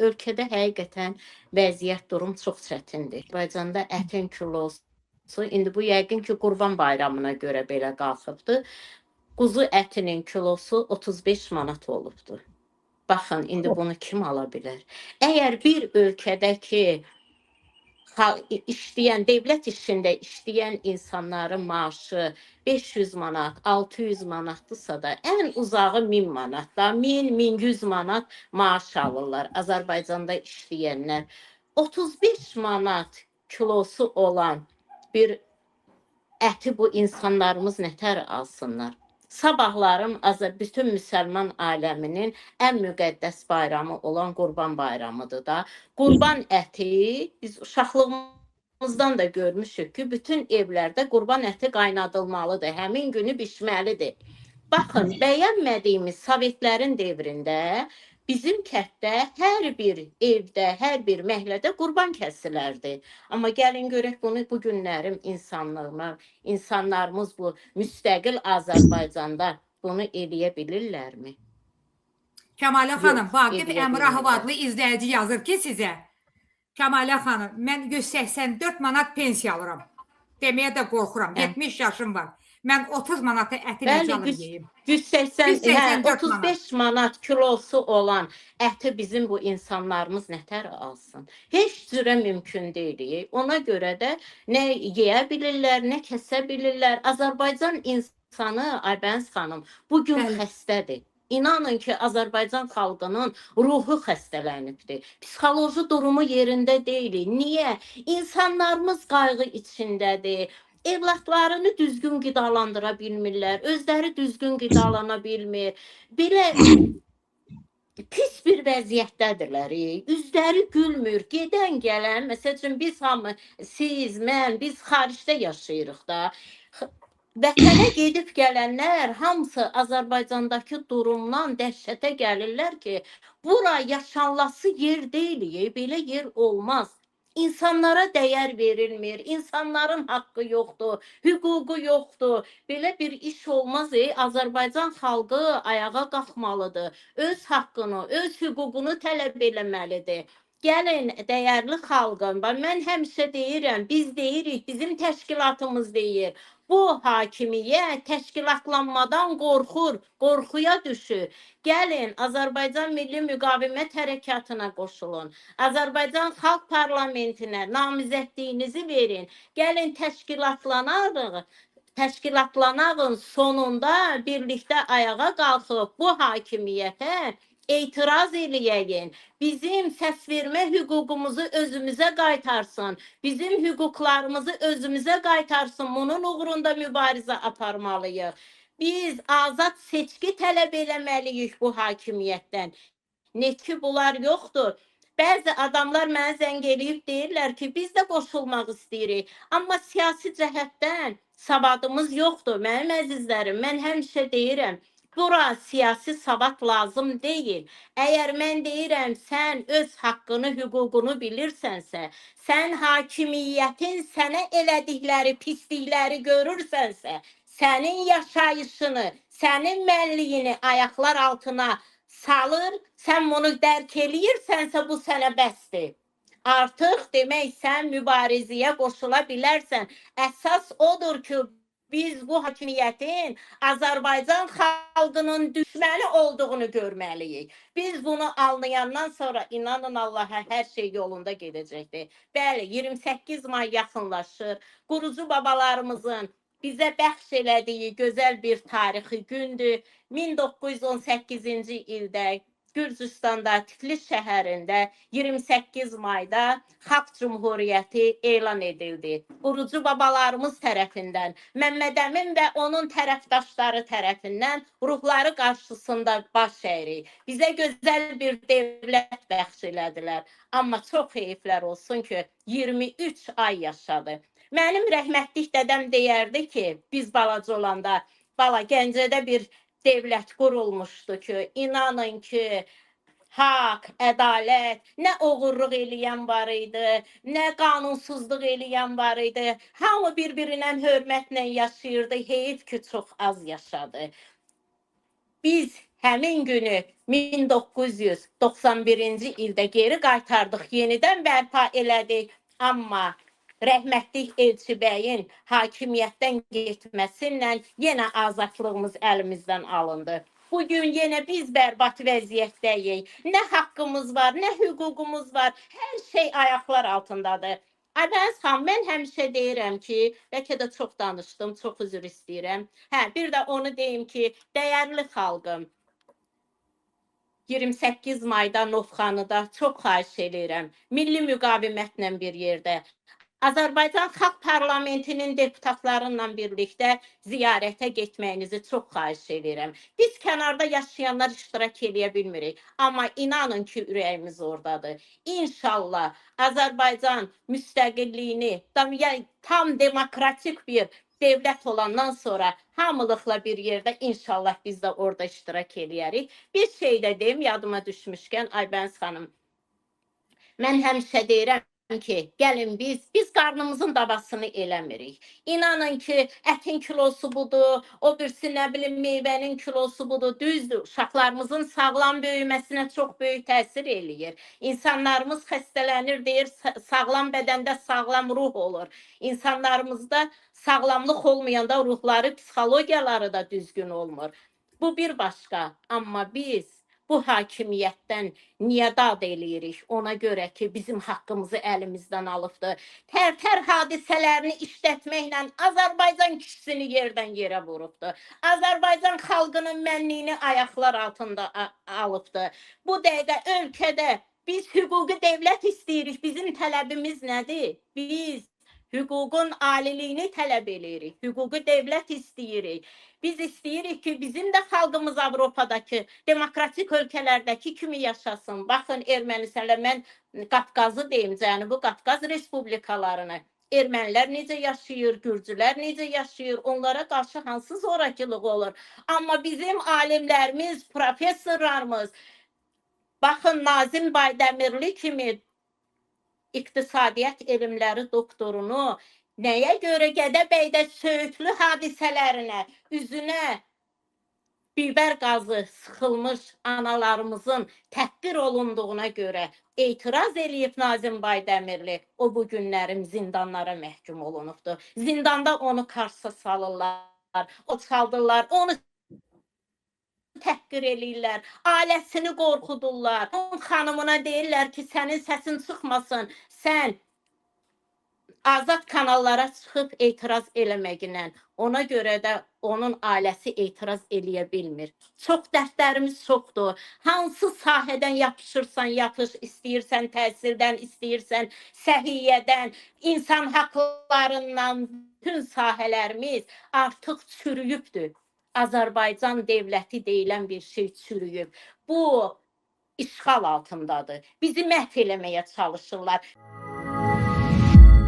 Ölkədə həqiqətən vəziyyət, durum çox çətindir. Azərbaycanda ətin kilosu, indi bu yəqin ki, Qurban Bayramına görə belə qalxıbdır. Quzu ətinin kilosu 35 manat olubdur. Baxın, indi bunu kim ala bilər? Əgər bir ölkədəki işləyən, dövlət işində işləyən insanların maaşı 500 manat, 600 manatdırsa da, ən uzağı 1000 manat da, 1000-1100 manat maaş alırlar Azərbaycanda işləyənlər. 35 manat kilosu olan bir əti bu insanlarımız nətər alsınlar? Sabahlarım bütün müsəlman aləminin ən müqəddəs bayramı olan Qurban Bayramıdır da. Qurban əti biz uşaqlığımızdan da görmüşük ki, bütün evlərdə qurban əti qaynadılmalıdır, həmin günü bişməlidir. Baxın, bəyənmədiyimiz Sovetlərin devrində bizim kənddə hər bir evdə, hər bir məhəllədə qurban kəsilərdi. Amma gəlin görək bunu bu günlərin insanlığına, insanlarımız bu müstəqil Azərbaycanda bunu eləyə bilirlərmi? Kəmalə xanım, Vaqif eləyə Əmrahov bilmirlər. adlı izləyici yazır ki sizə. Kəmalə xanım, mən 184 manat pensiya alıram. Deməyə də qorxuram. 70 yaşım var. Mən 30 manata əti necə alım yeyim? 180, 184 35 manat kilosu olan əti bizim bu insanlarımız nətər alsın? Heç cürə mümkün deyil. Ona görə də nə yeyə bilirlər, nə kəsə bilirlər. Azərbaycan insanı, Aybəniz xanım, bu gün xəstədir. İnanın ki, Azərbaycan xalqının ruhu xəstələnibdir. Psixoloji durumu yerində deyil. Niyə? İnsanlarımız qayğı içindədir. Evlatlarını düzgün qidalandıra bilmirlər, özləri düzgün qidalana bilmir. Belə pis bir vəziyyətdədirlər. Üzləri gülmür. Gedən gələn, məsəl üçün biz hamı, siz, mən, biz xaricdə yaşayırıq da. Vətənə gedib gələnlər hamısı Azərbaycandakı durumdan dəhşətə gəlirlər ki, bura yaşanılası yer deyil, belə yer olmaz. İnsanlara dəyər verilmir, insanların haqqı yoxdur, hüququ yoxdur. Belə bir iş olmaz. Azərbaycan xalqı ayağa qalxmalıdır. Öz haqqını, öz hüququnu tələb eləməlidir. Gəlin, dəyərli xalqım, mən həmişə deyirəm, biz deyirik, bizim təşkilatımız deyir. Bu hakimiyyət təşkilatlanmadan qorxur, qorxuya düşür. Gəlin, Azərbaycan Milli Müqavimət Hərəkatına qoşulun. Azərbaycan Xalq Parlamentinə namizədliyinizi verin. Gəlin, təşkilatlanarıq. Təşkilatlanağın sonunda birlikdə ayağa qalxıb bu hakimiyyətə etiraz eləyəyin. Bizim səs vermə hüququmuzu özümüzə qaytarsın. Bizim hüquqlarımızı özümüzə qaytarsın. Bunun uğrunda mübarizə aparmalıyıq. Biz azad seçki tələb eləməliyik bu hakimiyyətdən. Ne ki bunlar yoxdur. Bəzi adamlar mənə zəng eləyib deyirlər ki, biz də qoşulmaq istəyirik. Amma siyasi cəhətdən savadımız yoxdur. Mənim əzizlərim, mən həmişə deyirəm, bura siyasi savad lazım deyil. Əgər mən deyirəm, sən öz haqqını, hüququnu bilirsənsə, sən hakimiyyətin sənə elədikləri pislikləri görürsənsə, sənin yaşayışını, sənin mənliyini ayaqlar altına salır, sən bunu dərk eləyirsənsə, bu sənə bəsdir. Artıq demək, sən mübarizəyə qoşula bilərsən. Əsas odur ki, biz bu hakimiyyətin Azərbaycan xalqının düşməni olduğunu görməliyik. Biz bunu anlayandan sonra inanın Allaha hər şey yolunda gedəcəkdir. Bəli, 28 may yaxınlaşır. Qurucu babalarımızın bizə bəxş elədiyi gözəl bir tarixi gündür. 1918-ci ildə Gürcüstanda, Tiflis şəhərində 28 mayda Xalq Cümhuriyyəti elan edildi. Qurucu babalarımız tərəfindən, Məmməd Əmin və onun tərəfdaşları tərəfindən ruhları qarşısında baş əyirik. Bizə gözəl bir dövlət bəxş elədilər. Amma çox heyflər olsun ki, 23 ay yaşadı. Mənim rəhmətlik dədəm deyərdi ki, biz balaca olanda, bala Gəncədə bir dövlət qurulmuşdu ki, inanın ki, haqq, ədalət, nə oğurluq eləyən var idi, nə qanunsuzluq eləyən var idi. Hamı bir-birinə hörmətlə yaşayırdı, heyif ki, çox az yaşadı. Biz Həmin günü 1991-ci ildə geri qaytardıq, yenidən bərpa elədik, amma rəhmətlik Elçibəyin hakimiyyətdən getməsinlə yenə azadlığımız əlimizdən alındı. Bugün yenə biz bərbad vəziyyətdəyik. Nə haqqımız var, nə hüququmuz var. Hər şey ayaqlar altındadır. Aybəniz xanım, mən həmişə deyirəm ki, bəlkə də çox danışdım, çox üzr istəyirəm. Hə, bir də onu deyim ki, dəyərli xalqım, 28 mayda Novxanıda çox xahiş eləyirəm. Milli müqavimətlə bir yerdə Azərbaycan Xalq Parlamentinin deputatlarıyla birlikdə ziyarətə getməyinizi çox xahiş eləyirəm. Biz kənarda yaşayanlar iştirak eləyə bilmirik, amma inanın ki, ürəyimiz oradadır. İnşallah Azərbaycan müstəqilliyini, tam demokratik bir devlət olandan sonra hamılıqla bir yerdə inşallah biz də orada iştirak eləyərik. Bir şey də deyim, yadıma düşmüşkən Aybəniz xanım, mən həmişə deyirəm ki, gəlin biz qarnımızın davasını eləmirik. İnanın ki, ətin kilosu budur, o birisi nə bilim meyvənin kilosu budur. Düzdür, uşaqlarımızın sağlam böyüməsinə çox böyük təsir eləyir. İnsanlarımız xəstələnir, deyir, sağlam bədəndə sağlam ruh olur. İnsanlarımızda sağlamlıq olmayanda ruhları, psixologiyaları da düzgün olmur. Bu bir başqa, amma biz bu hakimiyyətdən niyə dad eləyirik? Ona görə ki, bizim haqqımızı əlimizdən alıbdır. Tərtər hadisələrini işlətməklə Azərbaycan kişisini yerdən yerə vurubdur. Azərbaycan xalqının mənliyini ayaqlar altında alıbdır. Bu dəqiqə ölkədə biz hüquqi dövlət istəyirik. Bizim tələbimiz nədir? Biz hüququn aliliyini tələb eləyirik. Hüquqi dövlət istəyirik. Biz istəyirik ki, bizim də xalqımız Avropadakı demokratik ölkələrdəki kimi yaşasın. Baxın, Ermənistanla mən Qafqazı deyim, Cənubi Qafqaz respublikalarını. Ermənilər necə yaşayır, Gürcülər necə yaşayır, onlara qarşı hansı zorakılıq olur. Amma bizim alimlərimiz, professorlarımız, baxın, Nazim Baydəmirli kimi iqtisadiyyat elmləri doktorunu nəyə görə Gədəbəydə söyüklü hadisələrinə, üzünə biber qazı sıxılmış analarımızın təhqir olunduğuna görə etiraz eləyib Nazim Baydəmirli, o bu günlərim zindanlara məhkum olunubdur. Zindanda onu karsa salırlar, o çaldırlar, onu təhqir eləyirlər, ailəsini qorxudurlar. Onun xanımına deyirlər ki, sənin səsin çıxmasın, sən azad kanallara çıxıb etiraz eləməginlə. Ona görə də onun ailəsi etiraz eləyə bilmir. Çox dərdlərimiz çoxdur. Hansı sahədən yapışırsan, yapış, istəyirsən təhsildən, istəyirsən səhiyyədən, insan haqlarından, bütün sahələrimiz artıq çürüyübdür. Azərbaycan devləti deyilən bir şey çürüyüb. Bu işğal altındadır. Bizi məhv eləməyə çalışırlar.